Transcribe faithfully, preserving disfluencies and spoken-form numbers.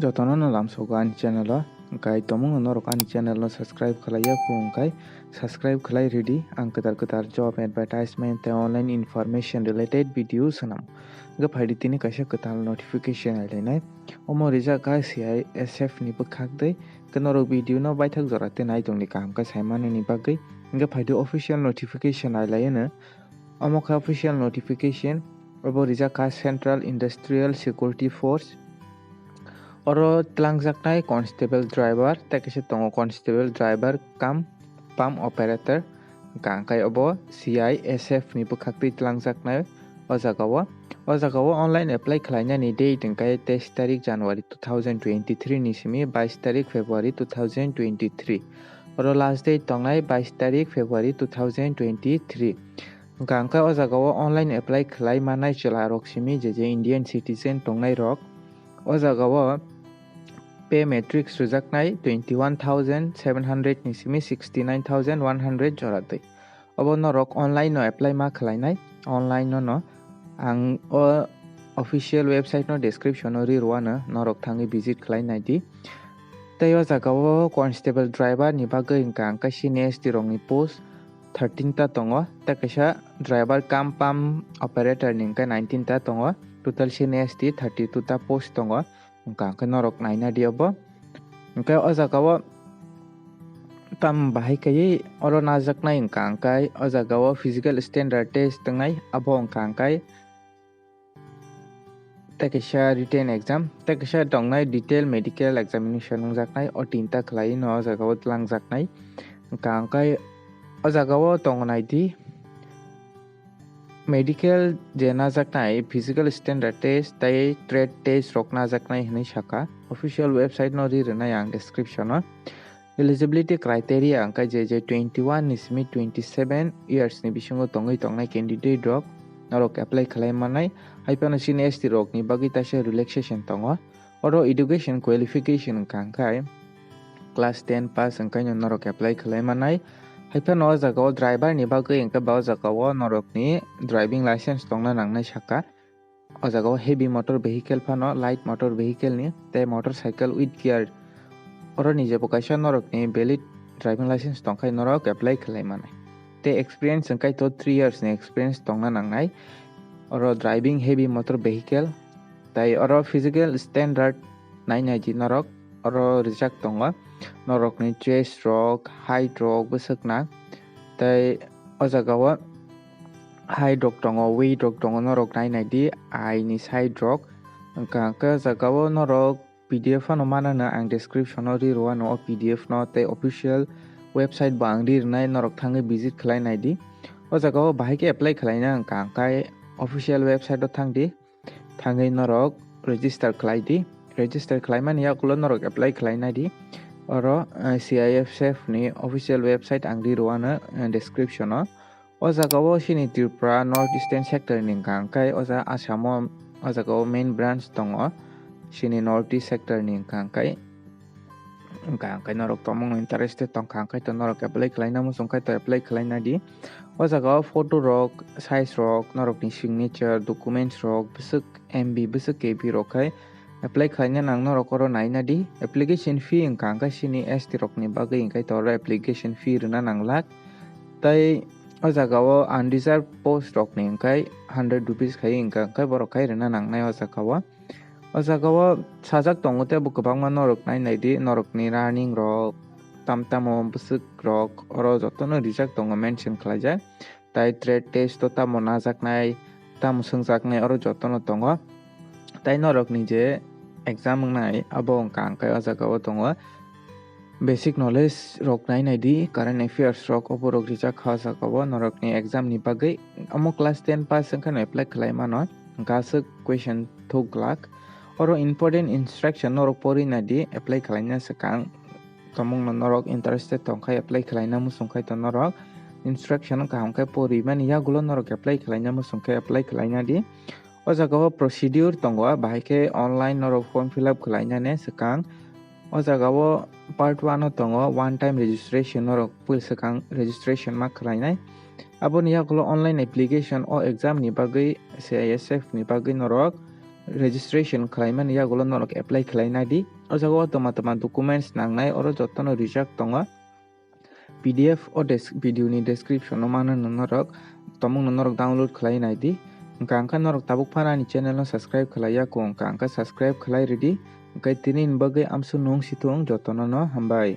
Jotono no lamsogo ani channel o, hwnkhe tomungno norok ani channel no subscribe khlaiya kho hwnkhe subscribe khlai ridi. Ang kwtal kwtal job advertisement tei online information related video swnam. Hwnkhe phaidi tini kaisa kwtal notification ailainai. Omo rijak kha C I S F ni bwkhak tei, hwnkhe norok video no baithak jora tei nai tongdi kaham khe saimanani bagwi. Hwnkhe phaidi official notification ailaino. Omo khe official notification, obo rijak kha Central Industrial Security Force. Oro twlangjaknai constable driver, tei kaisa tongo constable driver cum pump operator. Hwnkhe obo C I S F ni bwkhaktwi twlangjaknai o jagao. O jagao online apply khlainani date hwnkhe teis tarik January two thousand twenty-three ni simi bais tarik February two thousand twenty-three. Oro last date tongnai bais tarik February two thousand twenty-three. Hwnkha hwnkhe o jagao online apply khlai manai chwla rok simi je je Indian citizen tongnai rok. O jagao pay matrix rwjaknai twenty one thousand seven hundred ni simi sixty nine thousand one hundred jora twi. Obo norok online no apply ma khlainai, online no no. Ang o official website no description o ri rwano, norok thangwi visit khlai naidi. Tei o jagao constable driver ni bagwi hwnkha hwnkhe sini S T rokni post thirteen ta tongo, tei kaisa driver cum pump operator ni hwnkhe nineteen ta tongo, total sini S T thirty two ta post tongo, hwnkha hwnkhe norok naina di obo. Hwnkhe o jagao tam bahai khaiwi oro najaknai hwnkha hwnkhe o jagao physical standard test tongnai, abo hwnkha hwnkhe tei kaisa written exam, tei kaisa tongnai detail medical examination wngjaknai, o tinta khlaiwi no o jagao twlangjaknai. Hwnkha hwnkhe o jagao tongo naidi medical je najaknai, physical standard test tei trade test rok najaknai hinwi sakha. Official website no ri rwnai ang description o. Eligibility criteria hwnkhe je je twenty one ni simi twenty seven years ni bisingo tongwi tongnai candidate rok norok apply khlai manai, hai phano sini S T rok ni bagwi taisa relaxation tongo. Oro education qualification hwnkha hwnkhe class ten pass hwnkhe no norok apply khlai manai. Hai phano o jagao driver ni bagwi hwnkhe ba o jagao norok ni driving license tongna nangnai sakha. O jagao heavy motor vehicle phano light motor vehicle ni tei motorcycle with gear. Oro ni jebo kaisa norok ni valid driving license tongkhai norok apply khlai manai. Tei experience hwnkhe to three years ni experience tongna nangnai. Oro driving heavy motor vehicle tei oro physical standard nainai di norok oro rijak tongo. Norok ni chest rok, height rok bwswk nang. Tei o jagao height rok tongo, weight rok tongo, norok nainai di aini side rok. Hwnkha hwnkhe o jagao norok P D F phano manano ang description o ri rwano o P D F no tei official website bo ang ri rwnai, norok thangwi visit khlai nai di. O jagao bahai khe apply khlaina hwnkha hwnkhe official website o thang di. Thangwi norok register khlai di. Register khlaimani yagulo norok apply khlai nai di. Oro, eh, C I S F ni official website ang ri rwano, eh, description o. O jagao sini Tripura North Eastern sector ni hwnkha hwnkhe o jaga Assam o, o jagao main branch tongo sini North East sector ni hwnkha hwnkhe. Hwnkha hwnkhe norok tongmung interested tongkha hwnkhe to norok apply khlaina muchung khe to apply khlaina di. O jagao photo rok, size rok, norok ni signature, documents rok, bwswk M B, bwswk K B rok khai apply khlaina nang norok oro naina di. Application fee hwnkha hwnkhe sini S T rok ni bagwi hwnkhe to oro application fee rwna nang lak. Tei o jagao unreserved post rok ni hwnkhe hundred rupees khai hwnkha hwnkhe borok khai rwna nangnai o jagao. O jagao sajak tongo tei bo kwbangma norok nai nai di, norok ni running rok, tam tamo bwswk rok oro jotono rijak tongo, mention khlaijak. Tai trade test o tamo najaknai, tamo swngjaknai oro jotono tongo. Tai norok ni je exam wngnai abo wngkha hwnkhe o jagao tongo. Basic knowledge rok nai nai di, current affairs rok oborok rijak kha o jagao norokni exam ni bagwi. Omo class ten pass wngkhano apply khlai mano, hwnkha aswk question thuk glak. Oro important instruction norok porwi nai di apply khlaina swkang. Tomungno norok interested tongkhai apply khlaina muchung khai to norok instruction kaham khe porwi mani yagulo norok apply khlaina muchung khe apply khlaina di. O jagao procedure tongo, bahai khe online norok form fill up khlainani swkang. O jagao part one o tongo, one time registration norok pui swkang registration ma khlainai. Aboni yagulo online application o exam ni bagwi, C I S F ni bagwi norok registration khlaimani yagulo norok apply khlai naidi. O jaga o toma toma documents nangnai, oro jotono rijak tongo. P D F o des-, video ni description o mano no norok, tomung no norok download khlai naidi. Hwnkha hwnkha norok tabuk phano ani channel no subscribe khlai ya kho, hwnkha hwnkha subscribe khlai ridi. Hwnkhe tini ni bagwi amsuk nung sithung jotono no hambai.